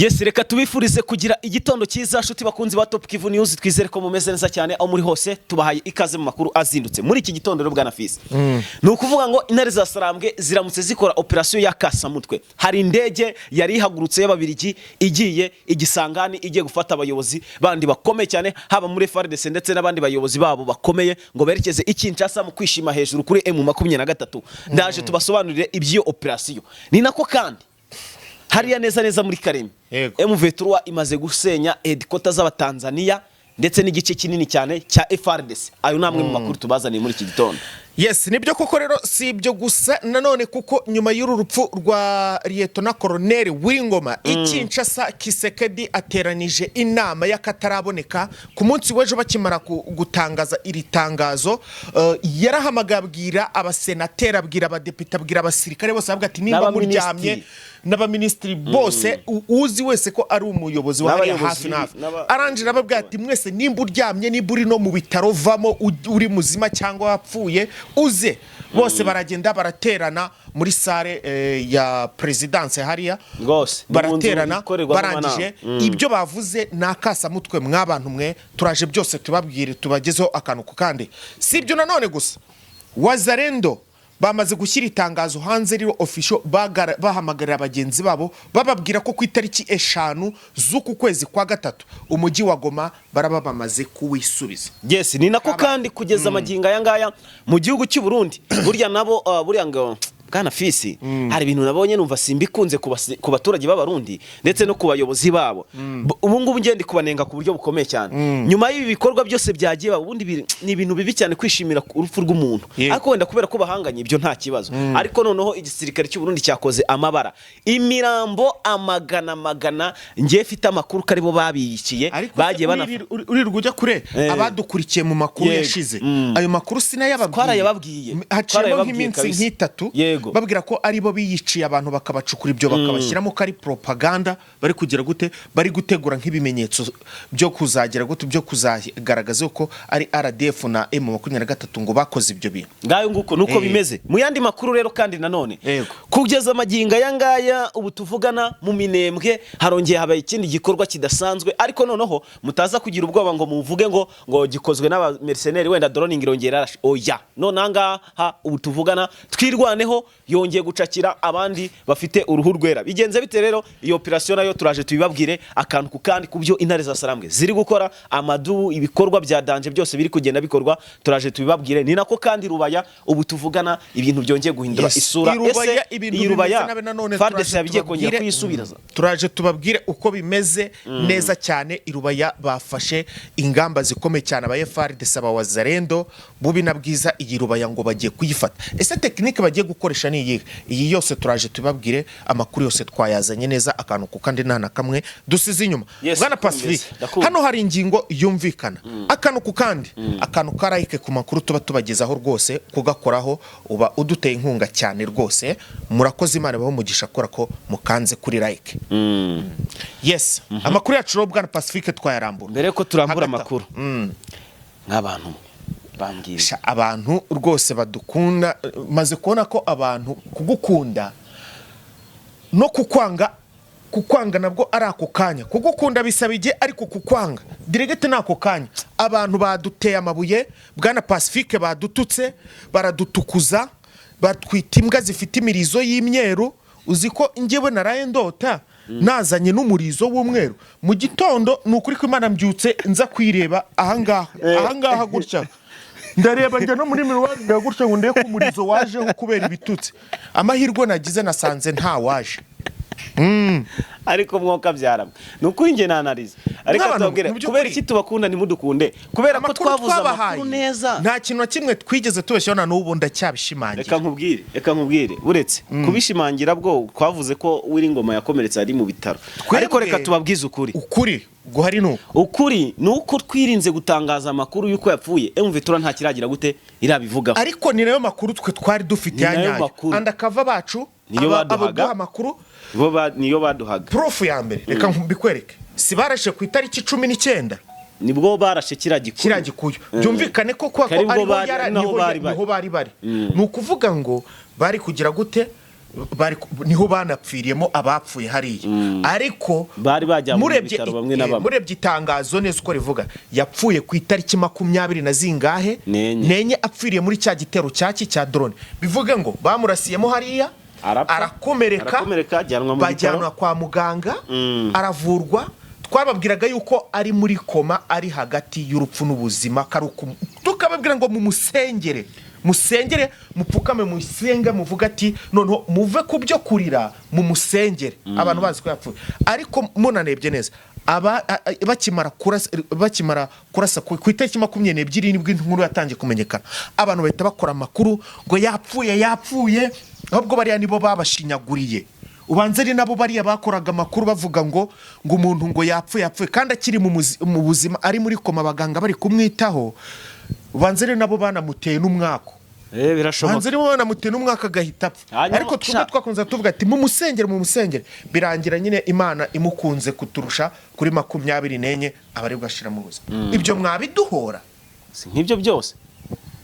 Yes, reka tubifurize kugira igitondo cyiza, nshuti bakunzi ba Top Kivu News. Twizere ko mumeze neza cyane aho muri hose. Tubahaye ikaze mu makuru azindutse muri iki gitondo. Rero bwana Fisi, ni ukuvuga ngo intare za Sarambwe ziramutse zikora operasiyo ya kasamutwe. Hari indege yari ihagurutse y'Ababirigi igiye igisangani, igiye gufata abayobozi bandi bakomeye cyane, haba muri FARDC ndetse n'abandi bayobozi babo bakomeye, ngo berekeze i Kinshasa mu kwishima hejuru kuri M23. Ndaje tubasobanurire iby'iyo operasiyo. Ni nako kandi hariya neza neza muri Karemi, M23 imaze gusenya headquarters z'Abatanzania ndetse n'igice kinini cyane cya FARDC. Ayo ni amwe mu makuru tubazaniye muri iki gitondo. Yes, nibyo koko. Rero si ibyo gusa nanone, kuko nyuma y'uru rupfu rwa Liyetona Koroneri Wingoma i Kinshasa, Tshisekedi ateranije inama y'akataraboneka. Ku munsi w'ejo bakimara gutangaza iri tangazo, yarahamagaye, abwira abasenateri, abwira abadepite, abwira abasirikare bose, avuga ati: "Nimba muryamye", n'abaminisitiri bose, uzi wese ko ari umuyobozi wa hariya N'abayobozi hafi na hafi, arangira arababwira ati: "Mwese nimba uryamye, nimba uri no mu bitaro, vamo, uri muzima cyangwa wapfuye uze." Bose baragenda baraterana muri salle ya perezidanse hariya. Rwose ni mu nzu Baraterana, ikorerwamo barangije amanama. ibyo bavuze ni akasamutwe. Mw'abantu mwe, turaje byose tubabwire, tubagezeho akantu ku kandi. Si ibyo nanone gusa, Wazalendo bamaze gushyira itangazo hanze riro official, bahamagarira bagenzi babo, bababwira ko ku itariki 5 z'uku kwezi kwa gatatu umujyi wa Goma baraba bamaze kuwisubiza. Yes, ni nako kandi kugeza amagingo aya ngaya mu gihugu cy'u Burundi, burya nabo buriya ngo bwana Fisi, hari ibintu nabonye numva simbikunze ku baturage b'Abarundi ndetse no ku bayobozi babo. Ubu ngubu ngende kubanenga ku buryo bukomeye cyane nyuma y'ibi bikorwa byose byagiye baba. Ubundi ni ibintu bibi cyane kwishimira urupfu rw'umuntu, ariko wenda kubera ko bahanganye ibyo nta kibazo. Ariko noneho igisirikare cy'u Burundi cyakoze amabara, imirambo amagana magana. Ngiye mfite amakuru ko aribo babiyikiye. Ariko Bagiye banafa uririrwa ujya kure. Abadukurikiye mu makuru yashize, ayo makuru sinayababwiye? Twarayababwiye. Haciyemo Twarayababwiye nk'iminsi kabisa. nk'itatu, babwira ko aribo biyiciye abantu, bakabacukura ibyo, bakabashyiramo ko ari propaganda bari kugira gute, bari gutegura nk'ibimenyetso byo kuzagira gute, byo kuzagaragaza ko ari RDF na M23 ngo bakoze ibyo bintu. Ngayo nguko nuko bimeze. Mu yandi makuru rero kandi nanone, kugeza amagingo aya ngaya ubu tuvugana, mu Minembwe harongeye habaye ikindi gikorwa kidasanzwe. Ariko noneho mutaza kugira ubwoba ngo muvuge ngo gikozwe n'abamerceneri, wenda drone irongera yarashe. Oya, none aha ngaha ubu tuvugana Twirwaneho yongeye gucakira abandi bafite uruhu rwera. Bigenze bite rero? Iyo operation nayo turaje tubibabwire akantu ku kandi, ku byo intare za Sarambwe ziri gukora, amadubu, ibikorwa bya danger byose biri kugenda bikorwa, turaje tubibabwire. Ni nako kandi Rubaya ubu tuvugana ibintu byongeye guhindura isura. I Rubaya Ese ibintu iyi Rubaya bimeze nabi nanone, FARDC turaje yabigiye kongera tubabwire. kuyisubiriza? Turaje tubabwire uko bimeze neza cyane. I Rubaya bafashe ingamba zikomeye cyane, aba FARDC, aba Wazalendo, bubi na bwiza, iyi Rubaya ngo bagiye kuyifata. Ese technique bagiye gukoresha ni iyihe? Iyi yose turaje tubabwire. Amakuru yose twayazanye neza, akantu ku kandi, nta na kamwe dusize inyuma. Yes, Bwana uko bimeze. Pacifique, Ndakumva. hano hari ingingo yumvikana, akantu ku kandi, akantu ka like ku makuru tuba tubagezaho rwose, kugakoraho uba uduteye inkunga cyane rwose. Murakoze, Imana ibahe umugisha akora ko mukanze kuri like. Yes, amakuru yacu rero, bwana Pacifique, twayarambura. Mbere yuko turambura Hagati aho. amakuru, nk'abantu bambwira. Sha, abantu rwose badukunda, maze kubona ko abantu kugukunda no kukwanga, kukwanga nabwo ari ako kanya. Kugukunda bisaba igihe, ariko kukwanga direct ni ako kanya. Abantu baduteye amabuye, bwana Pacifique, badututse, baradutukuza, batwita imbwa zifite imirizo y'imyeru. Uzi ko njyewe naraye ndota nazanye n'umurizo w'umweru mu gitondo? Ni ukuri ko Imana, mbyutse nza kwireba ahangaha, ahangaha gutya, ndareba, njya no muri miroir ndeba gutya ngo ndebe ko umurizo wajeho kubera ibitutsi. Amahirwe nagize, nasanze nta waje. Ariko mwoka byarama, ni ukuri njye nanarize. Ariko Nk'abantu, tubabwire mu by'ukuri- kubera iki tubakunda ntimudukunde? Kubera ko Amakuru twavuze twabahaye, amakuru neza. Nta kintu na kimwe twigeze tubeshyaho, na n'ubu ndacyabishimangira. Reka nkubwire, reka nkubwire, uretse kubishimangira bwo twavuze ko Wiringoma yakomeretse ari mu bitaro. Twebwe- Ariko reka tubabwize ukuri. Ukuri guhari ni uku. Ukuri ni uko twirinze gutangaza amakuru y'uko yapfuye. M23 nta kiragira gute irabivugaho. Ariko ni nayo makuru twe twari dufite Ni ya nayo nyayo. makuru. Andakava bacu, Niyo baduhaga. abaduha amakuru. Niyo baduhaga. Proof ya mbere, reka mbikwereke: si barashe ku itariki 19? Nibwo barashe kiriya gikuyu. Kiriya gikuyu, byumvikane ko kuba ko Kari bwo ariho bari- yara naho niho bari bari. Niho bari bari. Ni ukuvuga ngo bari kugira gute? Bari niho banapfiriyemo abapfuye hariya, ariko Bari bajyanywe mu murebye bitaro bamwe na bamwe. Murebye itangazo neza uko rivuga, yapfuye ku itariki makumyabiri na zingahe? N'enye. N'enye. Apfiriye muri cya gitero cyaki cya drone. Bivuge ngo bamurasiyemo hariya, Arapfa. arakomereka, Arakomereka, ajyanwa mu bajyanwa bitaro. kwa muganga, aravurwa. Twababwiraga yuko ari muri koma, ari hagati y'urupfu n'ubuzima, karuku tukababwira ngo mumusengere, musengere, mupfukame, musenge, muvuge ati noneho muve ku byo kurira, mumusengere. Abantu bazi ko yapfuye, ariko munarebye neza, aba bakimara kurasa ku itariki 22 nibwo inkuru yatangiye kumenyekana. Abantu bahita bakora amakuru ngo yapfuye, yapfuye. Ahubwo bariya nibo babashinyaguriye. Ubanza ari nabo bariya bakoraga amakuru bavuga ngo umuntu ngo yapfuye, yapfuye, kandi akiri mu buzima, ari muri koma, abaganga bari kumwitaho. Ubanza ari nabo banamuteye n'umwaku. Birashoboka. Ubanza aribo banamuteye n'umwaka agahita apfa. Ariko twebwe twakunze tuvuga ati mumusengere, mumusengere. Birangira nyine Imana imukunze kuturusha, kuri 24 aba aribwo ashira mu buzima. Ibyo mwabiduhora. Si nk'ibyo byose.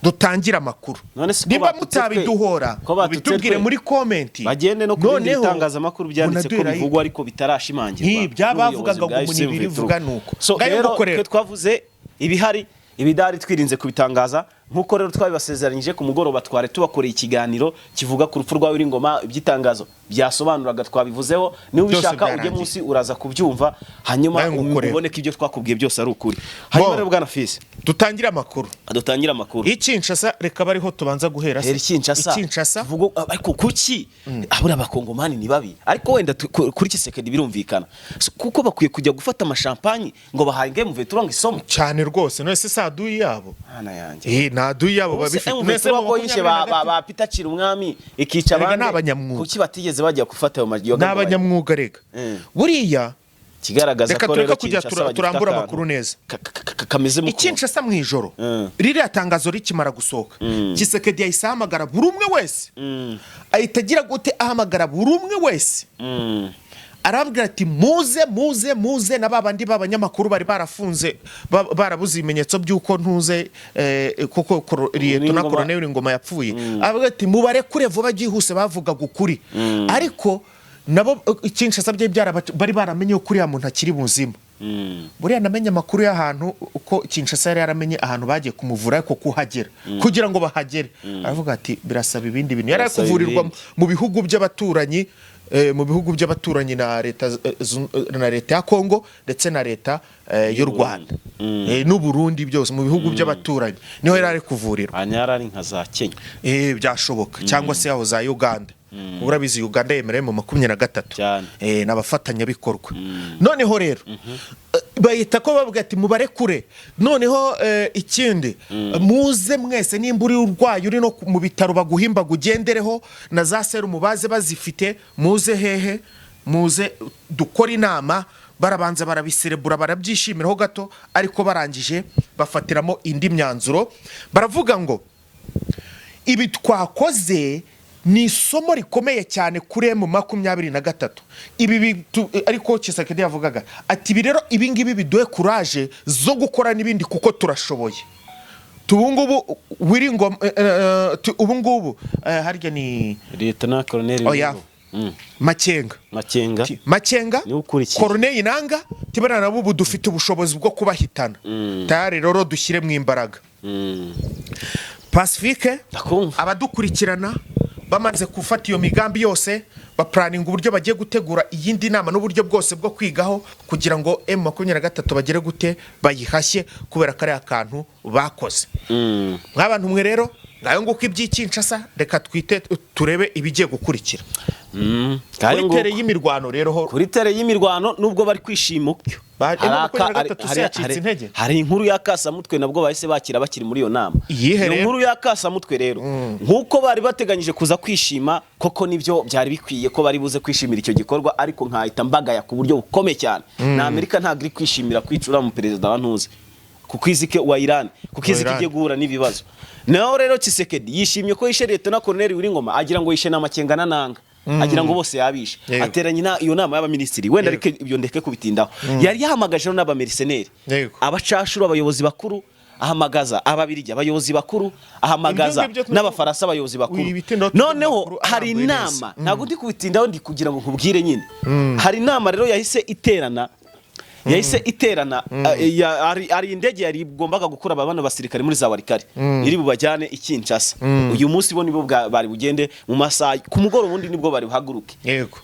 Dutangire amakuru. None se ko Nimba batutse twe? mutabiduhora, Ko batutse mubitubwire twe? muri comment. Bagende no ku bindi Noneho bitangazamakuru byanditse ko munaduhe like. bivugwa ariko bitarashimangirwa Nk'ibya n'ubuyobozi bavugaga ngo bwa umuntu FCM ibiri Vitru. ivuga nuko. So Ngayo rero nguko rero. twe twavuze ibihari, ibidahari twirinze kubitangaza. Nk'uko rero twabibasezeranyije, ku mugoroba twari tubakoreye ikiganiro kivuga ku rupfu rwa Ngoma. Iby'itangazo byasobanuraga twabivuzeho. Niba Byose ubishaka ujye byarangiye. munsi uraza kubyumva, hanyuma Ngayo nguko rero. ubone ko ibyo twakubwiye byose ari ukuri. Hanyuma Bo. rero, bwana Fisi, Dutangire amakuru. dutangire amakuru. I Kinshasa, reka bariho tubanza guhera se. Hera Kinshasa. I Kinshasa. Ariko kuki abura abakongomani ni babi? Ariko wenda kuri Tshisekedi birumvikana. So, kuko bakwiye kujya gufata amashampanye ngo bahaye M23 ngo isomo. Cyane rwose. None se saduyi yabo? Mana yanjye. Nta duyi yabo babifite. None se M23 ko yishe 23 ba Peter Cirumwami, ikica Erega abandi. ni abanyamwuga. Kuki batigeze bajya gufata ayo Ni mayoga? abanyamwuga rega buriya. Kigaragaza Reka ko tureke rero kujya Kinshasa bagifite turambura akantu amakuru neza. Kameze mu I Kinshasa mu ijoro, ririya tangazo rikimara gusohoka, Tshisekedi yahise ahamagara buri umwe wese. Ahita agira gute? Ahamagara buri umwe wese, arababwira ati muze, muze, muze. Na ba bandi b'abanyamakuru bari barafunze, barabuze ibimenyetso by'uko ntuze koko Liyetona Ngoma- Koroneli Ngoma yapfuye, aravuga ati mubarekure vuba byihuse. Bavugaga ukuri, ariko nabo Kinshasa byari bari baramenye ko uriya muntu akiri muzima. Buriya namenye amakuru y'ahantu uko Kinshasa yari yaramenye ahantu bagiye kumuvura, ariko kuhagera, kugira ngo bahagere, aravuga ati birasaba ibindi bintu. Yari ari Birasaba kuvurirwa ibindi. mu bihugu by'abaturanyi, mu bihugu by'abaturanyi na leta na leta ya Kongo ndetse na leta y'u Rwanda n'u Burundi, byose mu bihugu by'abaturanyi niho yari ari kuvurirwa. Hanyara ari nka za Kenya. Byashoboka, cyangwa se aho za Uganda. Kuko urabizi Uganda yemerewe mu 23. Cyane. N'abafatanyabikorwa. Noneho rero bahita ko bavuga ati mubarekure. Noneho ikindi, muze mwese, nimba uri urwaye, uri no mu bitaro baguhimba ugendereho na za serumu baze bazifite. Muze hehe? Muze dukore inama. Barabanza barabiserebura, barabyishimiraho gato, ariko barangije bafatiramo indi myanzuro. Baravuga ngo ibi twakoze ni isomo rikomeye cyane kuri M23. Ibi ariko Tshisekedi yavugaga ati ibi rero, ibi ngibi biduhe courage zo gukora n'ibindi kuko turashoboye. Ubu ngubu Wiringoma, ubu ngubu harya ni Lieutenant Colonel Oya. Makenga. Makenga. Makenga. Niwe ukurikiye. Corneille Nanga, tibana nabo ubu dufite ubushobozi bwo kubahitana. Tayari rero dushyire mu imbaraga. Pacifique, Ndakumva. abadukurikirana bamaze gufata iyo migambi yose, baplanninga uburyo bagiye gutegura iyindi nama n'uburyo bwose bwo kwigaho kugira ngo M23 bagere gute bayihashye kubera kariya kantu bakoze. Nk'abantu mwe rero, ngayo nguko iby'ikinshasa. Reka twite turebe ibigiye gukurikira. Ngayo Kuri terrain nguko. y'imirwano rero ho. Kuri terrain y'imirwano, nubwo bari kwishima utyo, M23 se yacitse intege? Hari inkuru y'akasamutwe nabwo bahise bakira bakiri muri iyo nama. Iyihe Iyo rero? nkuru y'akasamutwe rero, nk'uko bari bateganyije kuza kwishima koko, nibyo byari bikwiye ko bari buze kwishimira icyo gikorwa, ariko nkahita mbagaya ku buryo bukomeye cyane. Na Amerika ntabwo iri kwishimira kwicura mu perezida wa ntuzi kuko izike wa Iran, kuko izike Iran. igiye guhura n'ibibazo. Naho rero Tshisekedi yishimye ko yishe Leta Colonel Wiringoma, agira ngo yishe n'Amakenga na Nanga, agira ngo bose yabishe. Ateranye iyo nama y'abaminisitiri wenda, ariko ibyo ndeke kubitindaho. Yari yahamagaje rero n'abamercenaires, abacashuro, abayobozi bakuru. ahamagaza Ababirigi, abayobozi bakuru, ahamagaza Ibyo ngibyo n'Abafaransa, abayobozi bakuru. Ibitindaho tujya mu Noneho makuru hari arambuye neza. inama, ntabwo ndi kubitindaho, ndi kugira ngo nkubwire nyine. Hari inama rero yahise iterana, hari indege yari igombaga gukura aba bano basirikare muri za Walikale iri bubajyane i Kinshasa uyu munsi. Bo nibo bari bugende mu masaha ku mugoroba, ubundi nibwo bari buhaguruke.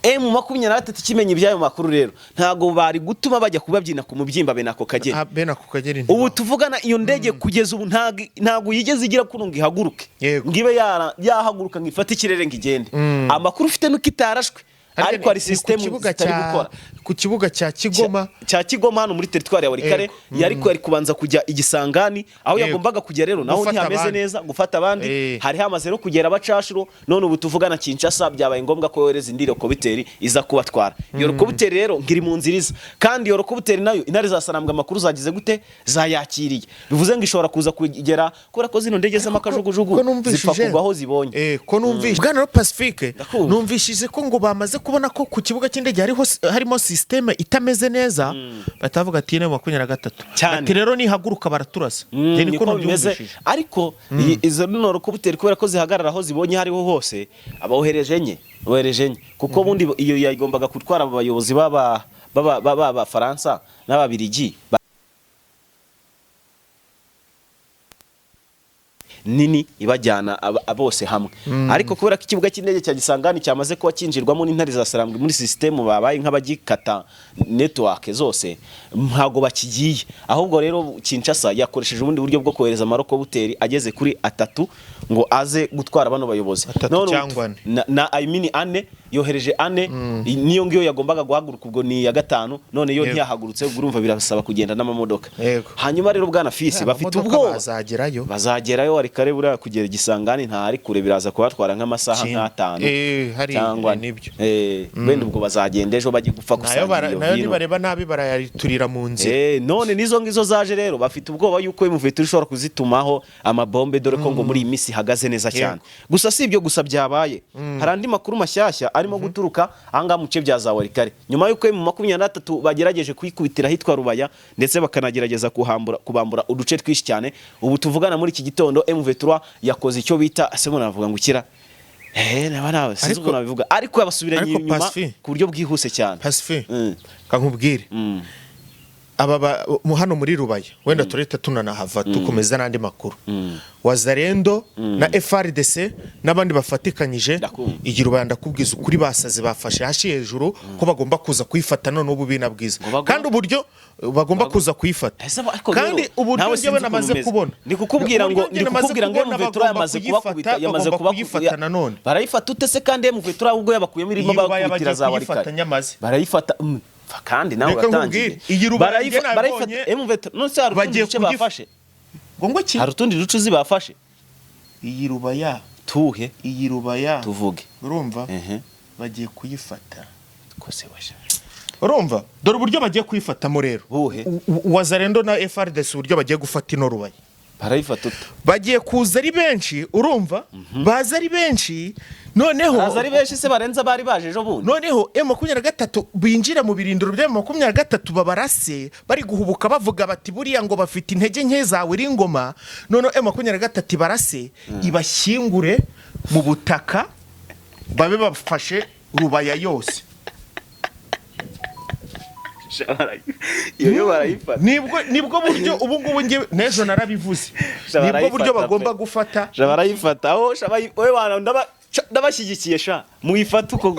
M23 ikimenya iby'ayo makuru rero, ntabwo bari gutuma bajya kubabyina ku mubyimba bene ako kageni. Ah, bene ako kageni Ubu ntibaho. tuvugana, iyo ndege kugeza ubu ntabwo yigeze igira kuno ngo ihaguruke, ngo ibe yahaguruka ngo ifate ikirere ngo igende. Amakuru ufite nuko itarashwe, ariko hari Ni ku sisitemu kibuga zitari gukora. Ku kibuga cya Kigoma. Cya Kigoma hano muri teritwari ya Walikale. Yari kubanza kujya igisangani aho yagombaga kujya rero, naho Gufata ntihameze abandi. neza gufata abandi. Hari hamaze no kugera abacashuro. None ubu tuvugana, Kinshasa byabaye ngombwa ko yohereza indi helicopter iza kubatwara. Iyo helicopter rero ngiri mu nzira iza, kandi iyo helicopter nayo Intare zasanambwe amakuru zagize gute, zayakiriye. Bivuze ngo ishobora kuza kugera, kubera ko zino ndege z'amakajugujugu Ko numvishije- zipfa kugwa aho zibonye. Ko numvise bwana Pacifique, Ndakumva. numvishije ko ngo bamaze kubona ko ku kibuga cy'indege harimo système itameze neza, batavuga ati M23 Cyane. ati rero nihaguruka baraturasa. Njye niko Niko bimeze. nabyumvishije. Ariko izo helicopter, kubera ko zihagarara aho zibonye hariho hose, abohereje enye, bohereje enye, kuko ubundi iyo yagombaga gutwara abo bayobozi b'Abafaransa n'Ababirigi nini ibajyana bose hamwe. Ariko kubera ko ikibuga cy'indege cya Gisangani cyamaze kuba cyinjirwamo n'Intare za Sarambwe muri sisitemu, babaye nk'abagikata network zose, ntabwo bakigiye. Ahubwo rero Kinshasa yakoresheje ubundi buryo bwo kohereza amahelicopter ageze kuri atatu ngo aze gutwara bano bayobozi. Atatu None ubu cyangwa ane. Na I mean ane, yohereje ane. Niyo ngiyo yagombaga guhaguruka, ubwo ni iya gatanu. None yo ntiyahagurutse, ubwo urumva birasaba kugenda n'amamodoka. Hanyuma rero bwana Fisi, bafite Amamodoka ubwoba. Bazagerayo. Bazagerayo. Kare buriya kugera Igisangani ntari kure, biraza kubatwara nk'amasaha nk'atanu Hari cyangwa nibyo. Wenda ubwo bazagenda ejo bajye gupfa Nayo gusangira iyo nayo vino. nibareba nabi barayaturira mu nzira. None nizo ngizo zaje rero, bafite ubwoba yuko M23 ishobora kuzitumaho amabombe, dore ko ngo muri iyi minsi ihagaze neza cyane. Gusa si ibyo gusa byabaye, hari andi makuru mashyashya arimo guturuka ahangaha mu bice bya za Walikale, nyuma y'uko M23 bagerageje kuyikubitira ahitwa Rubaya, ndetse bakanagerageza kuhambura, kubambura uduce twinshi cyane. Ubu tuvugana muri iki gitondo, M23 yakoze icyo bita, se navuga ngo ukira naba nawe sinzi ukuntu nabivuga, ariko yabasubiranye Ariko inyuma Pacifique- ku buryo bwihuse cyane. Pacifique, kankubwire, aba hano muri Rubaya, wenda turahita tunanahava dukomeza n'andi makuru. Wazalendo na FARDC n'abandi bafatikanyije Ndakumva. iyi Rubaya, ndakubwiza ukuri, basaze bafashe hashi hejuru ko bagomba kuza kuyifata none ubu bina bwiza. Ngo Kandi uburyo bagomba kuza kuyifata, Ese ariko kandi rero, uburyo nawe njyewe sinzi ukuntu namaze umeze. kubona, Ndi kukubwira ngo uburyo ndi njye namaze kukubwira ngo kubona, M23 bagomba yamaze kuyifata, kubakubita, yamaze bagomba kubakubita. kuyifata nanone. Barayifata ute se kandi M23 ahubwo yabakuyemo, irimo Iyi Rubaya bakubitira bagiye za kuyifata Walikale? nyamaze. Barayifata, kandi nawe Reka uratangiye. nkubwire, iyi Rubaya njye Barayifata nabonye, M23. None se hari utundi bagiye duce bafashe? Ngo iki? Hari utundi duce uzi bafashe? Iyi Rubaya, Tuhe? iyi Rubaya, Tuvuge. urumva, Ehe. bagiye kuyifata. Kose washa. Urumva, dore uburyo bagiye kuyifatamo rero. Buhe? Wazalendo na FARDC, uburyo bagiye gufata ino Rubaya, Barayifata ute? Bagiye kuza ari benshi, urumva, baza ari benshi noneho. Baza ari benshi se barenze bari baje ejo bundi? Noneho M23 binjira mu birindiro bya M23, babarase bari guhubuka, bavuga bati buriya ngo bafite intege nke zawe iri ngoma. Noneho M23 barase, ibashyingure mu butaka, babe bafashe Rubaya yose. Iyo yo barayifata. Nibwo buryo ubu ngubu njye n'ejo narabivuze, Sha nibwo buryo barayifata bagomba pe. gufata. Sha barayifata aho, sha wowe wana ndabashyigikiye, sha muyifate uko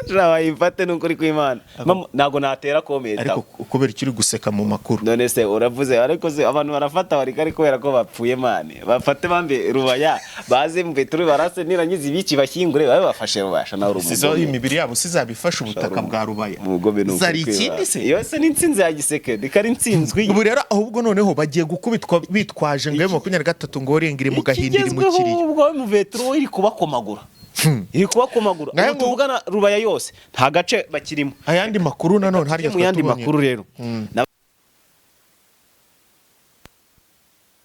sha bayifate nukuri kw'Imana. Mama, ntabwo natera comment. Ariko kubera icyo uri guseka mu makuru? None se uravuze, ariko se abantu barafata bari kubera ko bapfuye man, bafate bambe Rubaya, baze mveturi barase, nirangiza ibiki bashyingure, babe bafashe Rubaya. Sha nawe uri Sizo umugome. imibiri yabo sizabifasha ubutaka bwa Rubaya? Umugome ni Zari ukuri ikindi kw'Imana. se? Iyo se ni intsinzi ya Gisekedi kari intsinzwi? Ubu rero ahubwo noneho bagiye gukubitwa bitwaje ngo M23 ngo renga iri mu gahinda, iri mu Ikigezweho kiriyo. ubwo M23 iri kubakomagura, iri kubakomagura. Ngahe Ubu tuvugana Rubaya yose nta gace bakirimo. Ayandi makuru nanone harya Mu yandi twatubonye makuru rero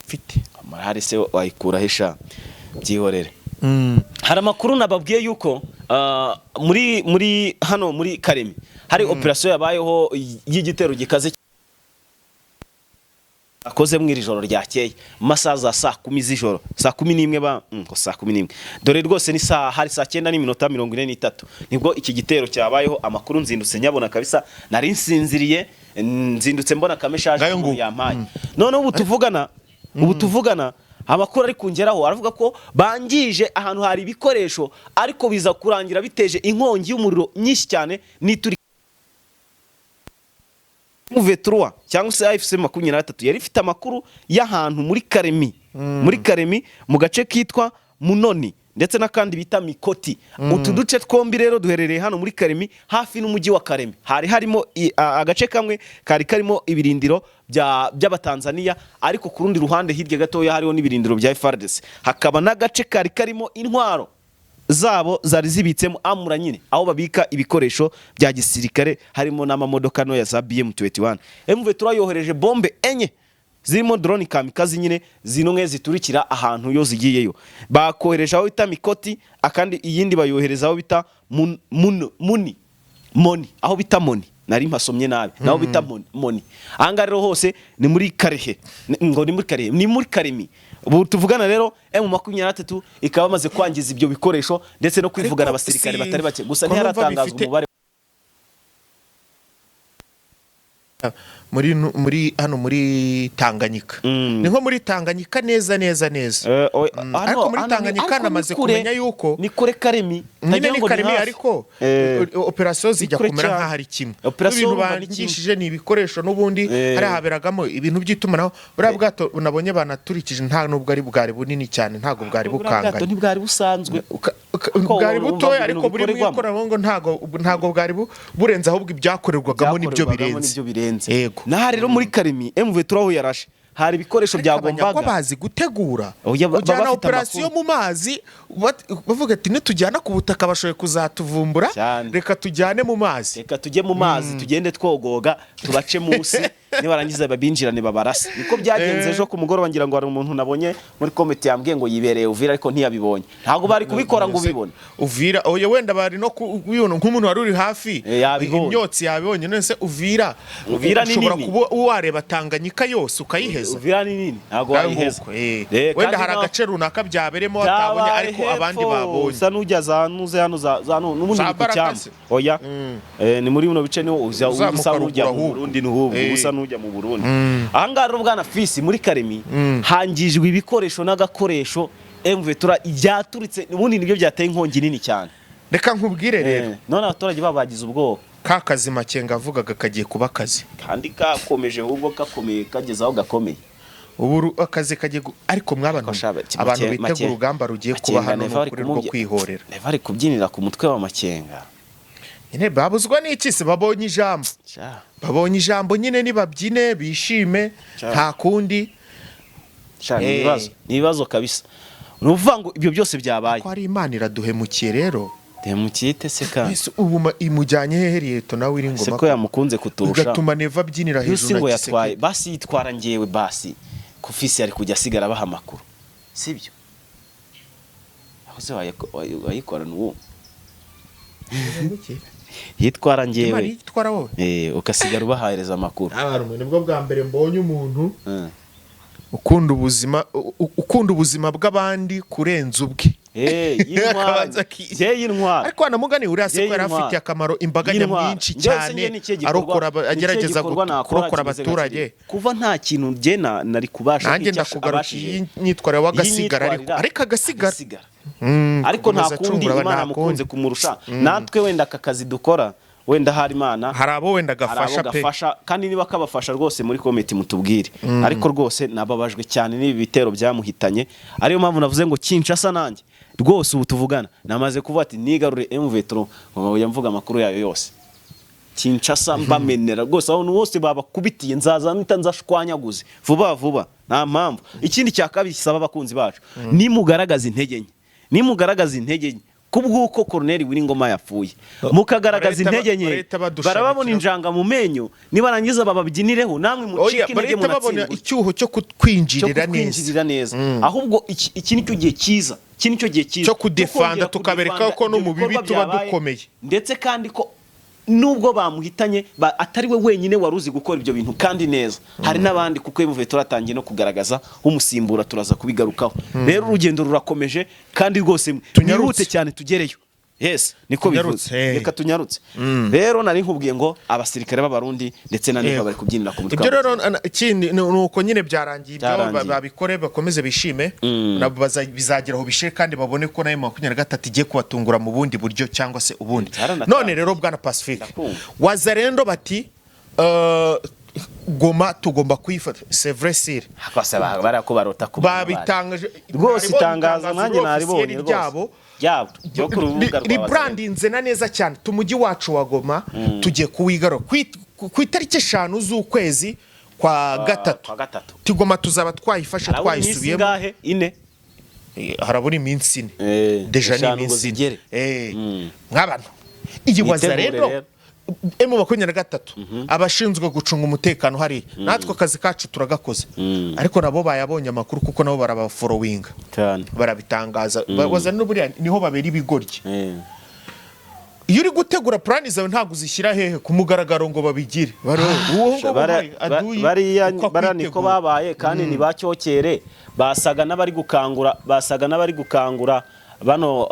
mfite. Amahari se wayikuraho? Sha byihorere. Hari amakuru nababwiye yuko muri hano muri Karemi hari operasiyo yabayeho y'igitero gikaze. Akoze mu iri joro ryakeye, mu masaha za saa 10 z'ijoro, saa 11 ba ngo saa 11, dore rwose ni saa, hari saa 9:43 nibwo iki gitero cyabayeho. Amakuru nzindutse nyabona kabisa, nari nsinziriye, nzindutse mbona kameshaje Ngayo umuntu nguko. yampaye. Noneho ubu tuvugana amakuru ari kungeraho aravuga ko bangije ahantu hari ibikoresho, ariko biza kurangira biteje inkongi y'umuriro nyinshi cyane n'ituri. M23 cyangwa se AFC 23 yari ifite amakuru y'ahantu muri Karemi mu gace kitwa Munoni ndetse n'akandi bita Mikoti. Utu duce twombi rero duherereye hano muri Karemi, hafi n'umujyi wa Karemi. Hari harimo agace kamwe kari karimo ibirindiro by'Abatanzania, ariko ku rundi ruhande hirya gatoya hariho n'ibirindiro bya FARDC, hakaba n'agace kari karimo intwaro zabo zari zibitsemo amura nyine, aho babika ibikoresho bya gisirikare, harimo n'amamodoka ntoya za BM21. M23 yohereje bombe enye zirimo drone kamikazi nyine, zinumwe ziturikira ahantu yo zigiyeyo. Bakohereje aho bita Mikoti, akandi iyindi bayohereza aho bita Muni Moni, aho bita Moni, nari mpasomye nabi, naho bita Moni. Ahangaha rero hose ni muri Karehe, ngo ni muri Karehe, ni muri Karemi. Ubu tuvugana rero M23 ikaba bamaze kwangiza ibyo bikoresho ndetse no kwivugana Ariko abasirikare si- batari bake, gusa ko numva ntiharatangazwa umubare. Muri hano muri Tanganyika, ni nko muri Tanganyika neza neza neza. Ariko muri Hano Tanganyika ariko ni namaze kure, kumenya yuko ni kure Karemi, nyine ntagira ni ngo Karemi, hafi. ariko operasiyo zijya Ni kure kumera cyane. nk'aho ari kimwe. Operasiyo Ibintu urumva ni kimwe. bangishije ni ibikoresho n'ubundi hariya haberagamo ibintu by'itumanaho. Buriya bwato nabonye banaturikije nta nubwo ari bwari bunini cyane, ntabwo bwari Buriya bwato bukanganye. ntibwari busanzwe. Ko Bwari urumva butoya, ibintu ariko buri mu bikorerwamo. ikoranabuhanga, ntago bwari burenze, ahubwo ibyakorerwagamo nibyo Byakorerwagamo birenze. nibyo birenze. Yego. Naha rero muri Karemi, M23 aho yarashe hari ibikoresho Ariko Abanyagwa byagombaga bazi gutegura Oya, baba kujyana bafite operasiyo amakuru. mu mazi, bavuga ati nitujyana ku butaka bashoboye kuzatuvumbura, Cyane. reka tujyane mu mazi. Reka tujye mu mazi, tugende twogoga tubace munsi, nibarangiza babinjirane babarase. Niko byagenze ejo ku mugoroba. Ngira ngo hari umuntu nabonye muri komite yambwiye ngo yibereye Uvira, ariko ntiyabibonye. Ntabwo bari kubikora ngo ubibone. Uvira, oya, wenda bari no kubibona nk'umuntu wari uri hafi. Yabibonye. Imyotsi yabibonye. None se Uvira, Uvira ni ushobora nini. kuba wareba Tanganyika yose ukayiheza? Uvira ni nini, ntabwo wayiheza. Nguko, wenda Kandi hari agace runaka byaberemo batabonye, Byabaye ariko abandi hepfo, babonye. usa n'ujya za nuze hano za n'ubundi Za ni ku Baraka cyambu. se? Oya, ni muri buno bice niho uza Uzamuka usa n'ujya ruguru mu ahubwo. Burundi, n'uhubwo usa n'ujya mu Burundi. Ahangaha rero bwana Fisi, muri Karemi hangijwe ibikoresho n'agakoresho M23 byaturitse, ubundi nibyo byateye inkongi nini cyane. Reka nkubwire rero, None abaturage babo bagize ubwoba. Ka kazi Makenga avugaga kagiye kuba akazi. Kandi kakomeje, ahubwo kakomeye, kageze aho gakomeye. Ubu akazi kagiye ariko mwabantu, Ko sha, abantu bitegura urugamba rugiye kuba Makenga hano, Neva ari n'ukuri rwo kwihorera. Neva ari kubyinira ku mutwe wa Makenga. Nyine babuzwa n'iki se? Babonye ijambo. Sha. Babonye ijambo nyine, nibabyine bishime. Sha. Nta kundi. Sha, ni ibibazo, ni ibibazo kabisa. Ni ukuvuga ngo ibyo byose byabaye. Ko ari Imana iraduhemukiye rero. Demukiyite se kandi? Ese ubu imujyanye hehe Liyeto nawe iri Se ngoma ko yamukunze kuturusha? Bigatuma Neva abyinira Yusi hejuru ngo na yatwaye Tshisekedi. basi, yitwara ngewe basi ku fisi yari kujya asigara abaha amakuru, sibyo? Aho se wayikorana uwo yitwara Imana ngewe? yitwara wowe. Ugasigara ubahereza amakuru. Abantu mwe, nibwo bwa mbere mbonye umuntu ukunda ubuzima ukunda ubuzima bw'abandi kurenza ubwe. Y'intwari. Akabanza Ye y'intwari. Ariko wanamugani uriya se Ye ko yari y'intwari. afitiye akamaro imbaga Y'intwari. nyamwinshi Njyewe se cyane, njye ni ikihe gikorwa- arokora ni ikihe agerageza gikorwa nakora kurokora kimeze nka abaturage. kiriya? Kuva nta kintu njye nari kubasha Nanjye nk'icyo ndakugarukiye abashije. iyi myitwarire w'agasigara, ariko Y'imyitwarire, ariko agasigara. Agasigara. Ariko nta Gukomeza kundi, acungura Imana nta mukunze kundi. kumurusha. Natwe wenda aka kazi dukora, wenda hari Imana Hari abo wenda hari abo gafasha pe. gafasha, kandi niba kabafasha rwose muri komite mutubwire. Ariko rwose nababajwe cyane n'ibi bitero byamuhitanye, ariyo mpamvu navuze ngo Kinshasa nanjye rwose ubu tuvugana namaze kuvuga ati nigarure M23, ngo njya mvuga amakuru yayo yose. Kinshasa mbamenera rwose, ahantu hose babakubitiye nzaza mpita nzashwanyaguze vuba vuba, nta mpamvu. Ikindi cya kabiri kisaba abakunzi bacu, nimugaragaza intege nke, nimugaragaza intege nke kubw'uko Colonel Wiringoma yapfuye, mukagaragaza intege nke, barahita badushamikira. Barababona injanga mu menyo, nibarangiza bababyinireho, namwe Oya, mucike intege, barahita babona munatsindwe. icyuho cyo Cyo kutwinjirira neza. kutwinjirira neza. Ahubwo iki nicyo gihe cyiza, iki nicyo gihe cyiza Cyo kudefanda, kongera tukabereka kudefanda ko no ibyo mu bibi bikorwa tuba byabaye, dukomeye. Ndetse kandi ko Nubwo bamuhitanye, atari we wenyine wari uzi gukora ibyo bintu kandi neza, hari n'abandi, kuko M23 atangiye no kugaragaza umusimbura, turaza kubigarukaho. Rero urugendo rurakomeje kandi rwose Tunyarutse. mwihute cyane tugereyo. Yes, niko Tunyarutse, bivuze. hey. Reka tunyarutse. Rero nari nkubwiye ngo abasirikare b'Abarundi ndetse na Neva Yego. bari kubyinira ku mutwe. Ibyo rero ikindi ni uko nyine byarangiye ibyo. Byarangiye. Babikore bakomeze bishime, nabo bizagera aho bishire kandi babone ko nayo 23 igiye kubatungura mu bundi buryo cyangwa se ubundi. Byaranatangiye. None rero, bwana Pacifique, Ndakumva. Wazalendo bati Goma tugomba kuyifata, c'est vrai sire. Kose bariya ko barota ku Babitangaje rwose. Naribonye. Itangazo nanjye naribonye officiel rwose ryabo ryabo ryo ku rubuga rwa Wazalendo. Ribrandinze na neza cyane, umujyi wacu wa Goma tugiye kuwigarura ku itariki 5 z'ukwezi kwa gatatu. Kwa gatatu. Tigoma tuzaba twayifashe, Harabura iminsi twayisubiyemo. ingahe? 4? Harabura iminsi 4. Déjà ni 5 ngo iminsi 4. zigere. Nk'abantu iyi Mwitegure Wazalendo rero. M23, abashinzwe gucunga umutekano hariya, natwe akazi kacu turagakoze, ariko nabo bayabonye amakuru kuko nabo barabaforowinga. Cyane. Barabitangaza. Wazalendo buriya niho babera ibigoryi. Iyo uri gutegura plan zawe, ntabwo uzishyira hehe ku mugaragaro ngo babigire. Uwo ngo babaye aduyi Bariya uko bariya niko akwitegura. babaye kandi ni bacyokere, basaga n'abari gukangura bano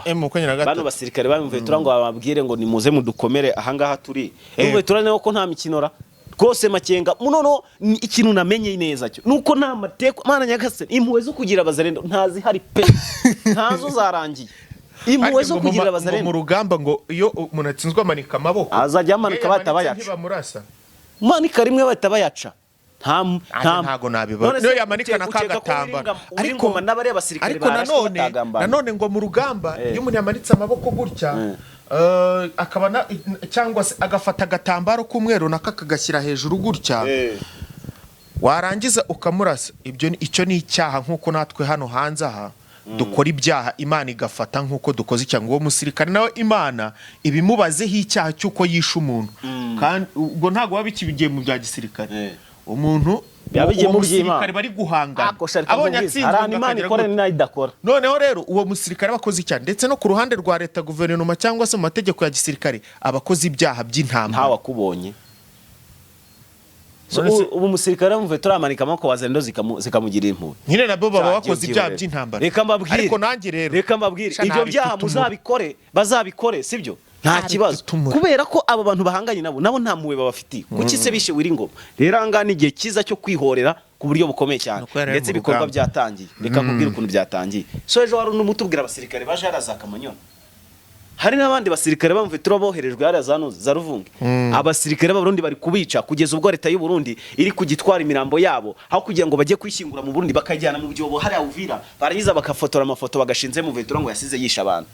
M23. bano basirikare ba M23 ngo bababwire ngo nimuze mudukomere ahangaha turi. M23 nayo ko nta mikino ra rwose. Makenga noneho ni ikintu namenye neza cyo nuko nta mateko. Mana nyagasani, impuhwe zo kugira Abazalendo ntazihari pe, ntazo, zarangiye impuhwe Ariko zo ngo mu kugira ngo mu Abazalendo. rugamba ngo iyo umuntu atsinzwe amanika amaboko. Azajya amanika Iyo bahita yamanitse bayaca. ntibamurasa. Manika rimwe bahita bayaca. Nta nta Ntago nabibona. None se Niyo yamanika na ukeka ko kagatambaro. Ariko n'abariya basirikare Ariko barashwe nanone batagambana. nanone ngo mu rugamba iyo umuntu yamanitse amaboko gutya, akaba cyangwa se agafata agatambaro k'umweru nako akagashyira hejuru gutya, warangiza ukamurasa, ibyo icyo ni icyaha, nk'uko natwe hano hanze aha dukora ibyaha Imana igafata nk'uko dukoze icyaha, ngo uwo musirikare nawe Imana ibimubazeho icyaha cy'uko yishe umuntu. Kandi ubwo ntabwo biba bikibigiye mu bya gisirikare. Umuntu Biba bigiye uwo mu by'Imana. musirikare bari guhangana Ako sharika abonye nkubwize, atsinzwe hari ahantu Imana akagira ikora gutya. n'aho idakora. Noneho rero uwo musirikare aba akoze icyaha, ndetse no ku ruhande rwa leta, guverinoma cyangwa se mu mategeko ya gisirikare, aba akoze ibyaha by'intambara. Ntawe akubonye. So, None ubu umusirikare wumve turamanika amaboko, Wazalendo zikamugirira impuhwe. Nyine nabo baba Cya, bakoze ibyaha byihorere. by'intambara. Reka mbabwire. Ariko nanjye rero Reka mbabwire. sha, Ibyo byaha ntabitutumura. muzabikore, bazabikore, sibyo, nta kibazo. Ntabitutumura. Kubera ko abo bantu bahanganye nabo nta mpuhwe babafitiye. Kuki se bishe Wiringoma? Rero aha ngaha ni igihe cyiza cyo kwihorera ku buryo bukomeye cyane. Nuko yari ari Ndetse mu ibikorwa rugamba. byatangiye. Reka nkubwire ukuntu byatangiye. So ejo wari unumutubwira abasirikare baje hariya za Kamanyola, hari n'abandi basirikare bamve boherejwe hariya za Nuzi, za Ruvunge. Abasirikare b'Abarundi bari kubica kugeza ubwo leta y'u Burundi iri kugitwara imirambo yabo, aho kugira ngo bajye kwishyingura mu Burundi bakajyana mu byobo hariya Uvira, barangiza bagafotora amafoto bagashinze mu Vetura ngo yasize yishe abantu.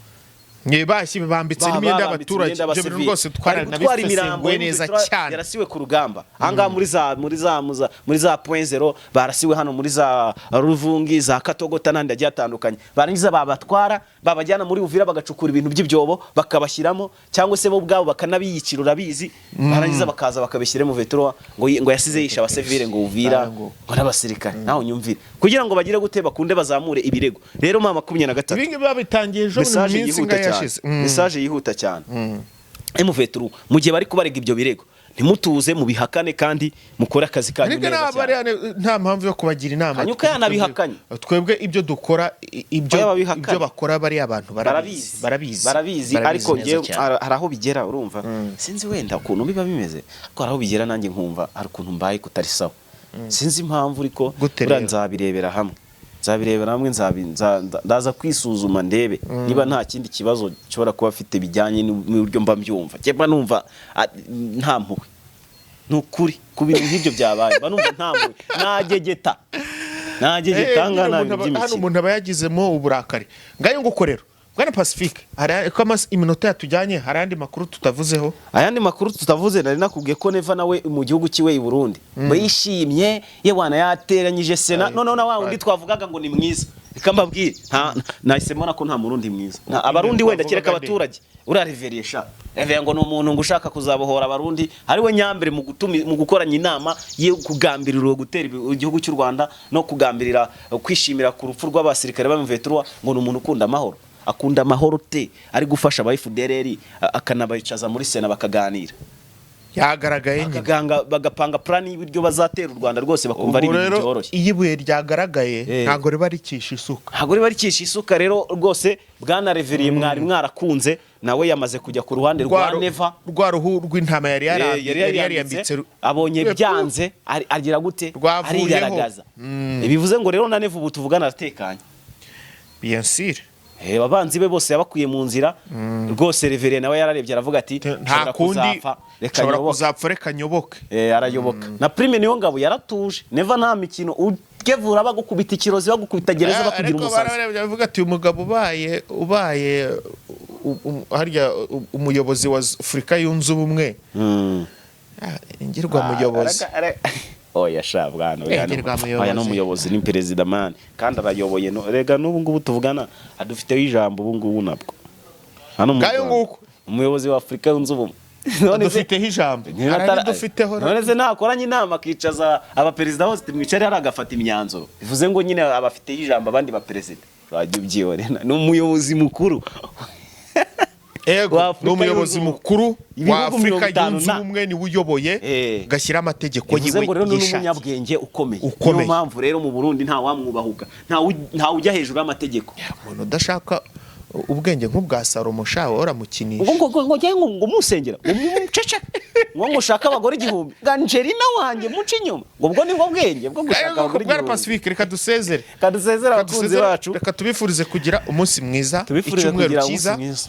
Bashyi bambitse n'imyenda y'abaturage. imyenda Ibyo bintu y'abasivili. rwose Bari gutwara imirambo twaranabisesenguye neza y'Umuvetura cyane. yarasiwe ku rugamba ahangaha muri za point zero, barasiwe hano muri za Ruvungi, za Katogota n'ahandi hagiye hatandukanye. Barangiza babatwara babajyana muri Uvira, bagacukura ibintu by'ibyobo bakabashyiramo, cyangwa se bo ubwabo bakanabiyicira, urabizi. Barangiza bakaza bakabishyira mu Vetura ngo yasize yishe abasivile, ngo Uvira, Ngo. ngo n'abasirikare. Nawe unyumvire, kugira ngo bagire gute, bakunde bazamure ibirego. Rero M23, Ibi ngibi babitangiye ejo bundi mu message minsi yihuta ingahe cyane. yashize. Message yihuta cyane. M23, mu gihe bari kubarega ibyo birego, ntimutuze, mubihakane kandi mukore akazi kanyu Ariko neza nta cyane. bariya nta mpamvu yo kubagira inama. Hanyuma yanabihakanye. Twebwe ibyo dukora ibyo Oya, babihakanye. ibyo bakora bariya abantu barabizi. Barabizi. Barabizi. Barabizi, ariko neza ngewe cyane. hari aho bigera, urumva, sinzi wenda ukuntu biba bimeze, ariko hari aho bigera nanjye nkumva hari ukuntu mbaye kutari sawa, sinzi impamvu, ariko Gute buriya rero? nzabirebera hamwe, nzabirebera hamwe, ndaza kwisuzuma ndebe niba nta kindi kibazo nshobora kuba afite bijyanye n'uburyo mba mbyumva. Njye mba numva nta mpuhwe, ni ukuri. Ku bintu nk'ibyo byabaye mba numva nta mpuhwe, nagegeta nagegeta. Nyine Ahangaha nta umuntu bintu hano by'imikino. umuntu aba yagizemo uburakari. Ngayo nguko rero, bwana Pacifique, hari ko iminota yatujyanye, hari andi makuru tutavuzeho? Ayandi makuru tutavuze, nari nakubwiye ko Neva nawe mu gihugu kiwe i Burundi yishimye, yewana yateranyije sena. Noneho na wa wundi twavugaga ngo ni mwiza, reka mbabwire, nta nahise mbona ko nta Murundi mwiza. Abarundi wenda kereka Twavugaga nde? abaturage. Uriya Reverien sha, Reverien ngo ni umuntu ngo ushaka kuzabohora Abarundi, ari we nyambere mu gutumi mu gukoranya inama yo kugambirira gutera igihugu cy'u Rwanda no kugambirira kwishimira ku rupfu rw'abasirikare ba M23, ngo ni umuntu ukunda amahoro. Akunda amahoro te ari gufasha aba FDLR, akanabicaza muri Sena bakaganira. Yagaragaye nyine. Bakaganga, bagapanga plan y'ibiryo bazatera u Rwanda rwose, bakumva ari Ubwo ibintu rero byoroshye. iyo ibuye ryagaragaye, ntabwo riba rikisha isuka. Ntabwo riba rikisha isuka. Rero rwose bwana Révérien mwari mwarakunze, nawe yamaze kujya ku ruhande rwa Neva. Rwa ruhu rw'intama yari Yari yari yariyambitse, yariyambitse abonye byanze, agira gute? Rwavuyeho. Arigaragaza. Bivuze ngo rero na Neva ubu tuvugana aratekanye. Bien sûr. Abanzi be bose yabakuye mu nzira rwose. Révérien nawe yararebye aravuga ati: Nta "Nshobora kundi, kuzapfa, reka nshobora nyoboke." kuzapfa, reka nyoboke. Arayoboka. Na Prime niyo ngabo yaratuje. Neva nta mikino, ukevura bagukubita ikirozi, bagukubita gereza, bakugira Ariko umusazi. bararebye bavuga ati: "Uyu mugabo ubaye harya umuyobozi wa Afurika Yunze Ubumwe." Ingirwa muyobozi. Oya sha bwana, oya. Ngirwa muyobozi. Oya, ni umuyobozi, ni perezida man, kandi arayoboye. No, rega n'ubu ngubu tuvugana adufiteho ijambo ubu ngubu nabwo hano mu Ngayo Rwanda. nguko. Umuyobozi wa Afurika Yunze Ubumwe. None se- Adufiteho ijambo. Niba Araridufiteho. None se nakoranye inama akicaza abaperezida bose, mwicare hariya, agafata imyanzuro, bivuze ngo nyine abafiteho ijambo abandi baperezida, wajya ubyihorera, ni umuyobozi mukuru Ego, wa Afurika ni umuyobozi Yunze Ubumwe. mukuru wa Ibihugu Afurika 50 Yunze na. Ubumwe, niwe uyoboye, gashyira amategeko Bivuze yiwe ngo rero ni yishakiye. n'umunyabwenge ukomeye. Ukomeye. Niyo mpamvu rero mu Burundi nta wamwubahuka, nta ujya hejuru y'amategeko. Umuntu udashaka ubwenge nk'ubwa Salomo sha, waramukinisha. Ngo njye ngo musengera ngo mucece, ngo ushake abagore 1000, ngo Angelina wanjye muce inyuma, ngo ubwo nibwo bwenge bwo gushaka abagore Bwana 1000. Pacifique, reka dusezere. Kadusezere Reka abakunzi dusezere, bacu. reka tubifurize kugira umunsi mwiza, Tubifurize icyumweru kugira cyiza. umunsi mwiza.